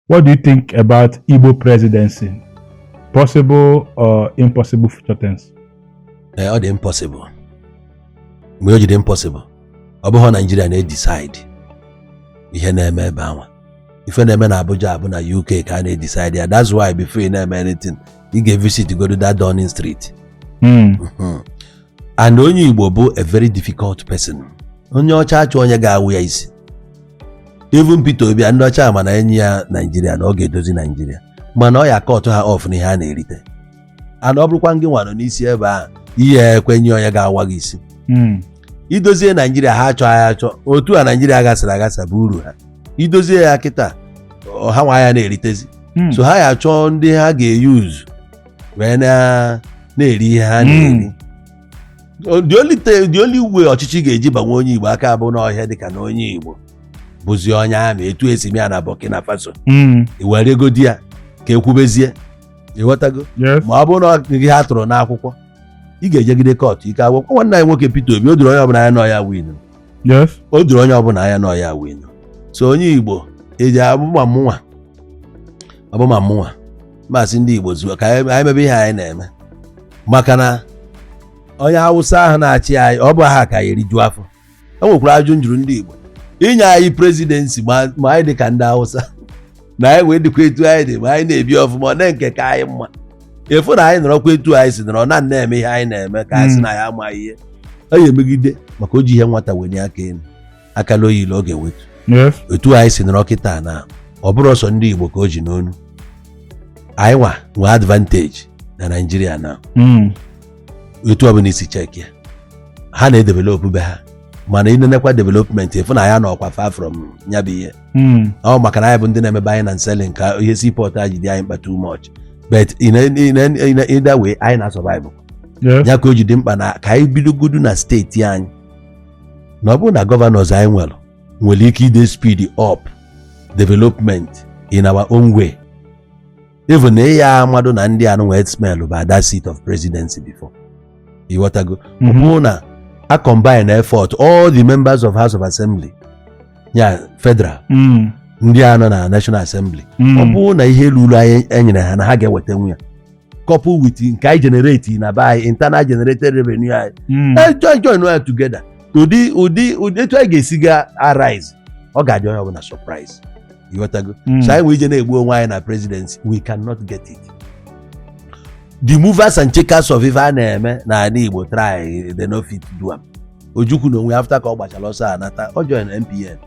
What do you think about Igbo presidency? Possible or impossible future tense? Ee, ọ dị impossible. Mgbe o ji dị impossible, ọ bụghị Naijiria na-edecide ihe na-eme ebe anwa. Ife na-eme na Abuja abụ na UK ka a na-edecide ya. That's why before ị na-eme anything, ị ga-evisit go to that Downing Street. And onye Igbo bụ a very difficult person. Onye ọcha achọ onye ga-awụ ya isi. Even Peter Obi, ndị ọcha ma na enyi ya Naijiria na ọ ga-edozi Naijiria, mana ọ ya cut ha off n'ihe a na-erite. And ọ bụrụkwa ngị nwa nọ n'isi ebe ahụ, ihe ekwenye onye ga-awa gị isi. Idozie Naijiria, ha achọ ya achọ. Otu a Naijiria gasịrị agasa bụ uru ha. Idozie ya kịta, ọ ha nwa ya na-eritezi. So ha ya achọ ndị ha ga-eyuzu wee na-eri ihe ha na-eri. The only way ọchịchị ga-eji banwe onye Igbo aka bụ n'ọhịa, dịka na onye Igbo bụzi onye amị, etu esi ya na Burkina Faso. Iwere ego di ya ka ekwubezie, ịghọtago? Yes. Ma ọ bụrụ na gị ha tụrụ n'akwụkwọ, ị ga-ejegide court ike agwụkwọ. Nwanne anyị nwoke Peter Obi, o doro onye ọbụla anya nọ ya win. O doro onye ọbụla anya nọ ya win. So onye Igbo eji abụma mụnwa, ọbụma mụnwa masị ndị Igbo zuo ka anyị mebe ihe anyị na-eme, maka na onye Awụsa ahụ na-achị anyị, ọ bụ ha ka ya eriju afọ. E nwekwara ajụ njụrụ ndị Igbo inye anyị presidency, ma anyị dị ka ndị Awụsa na anyị wee dịkwa etu anyị dị, ma anyị na-ebi ọfụma, ọ na nke ka anyị mma efu na anyị nọrọkwa etu anyị si nọrọ na na-eme ihe anyị na-eme, ka anyị sị na ya amaghị ihe ọ ya emegide, maka o ji ihe nwata wenye aka elu akala oyile ọ ga-ewetu. Otu anyị si nọrọ kịta na ọ bụrụ ọsọ ndị Igbo ka o ji n'onu, anyị nwa nwee advantage na Naijiria na etu ọbụla isi check ya, ha na-edevelop be ha, mana ịnenekwa development, efu na ya nọkwa far from ya bụ ihe. Ọ maka na anyị bụ ndị na-eme buying and selling ka ihe seaport a ji dị anyị mkpa too much, but in either way, anyị na-survive. Ya ka o ji dị mkpa na ka anyị bidogodu na steeti anyị, na ọ bụrụ na governors anyị nwere ike ide speed up development in our own way, even na ịya amadụ na ndị anụ nwee smell bụ that seat of presidency before, ịghọtago? Ọ bụrụ na a combine effort, all the members of House of Assembly ya federal, ndị a nọ na National Assembly, ọ bụrụ na ihe ruru anyị enyere ha na ha ga-eweta ya, couple with nke anyị generate na be anyị, internal generated revenue anyị, join ya together, ụdị etu anyị ga-esi ga arise, ọ ga-adị onye ọbụla surprise, ịghọtago? So anyị nwee ije na-egbu onwe anyị na presidency, we cannot get it. The movers and shakers of ife a na-eme n'ala Igbo try, they no fit do am. Ojukwu na onwe, after ka ọ gbachara ọsọ anata, ọ join NPN.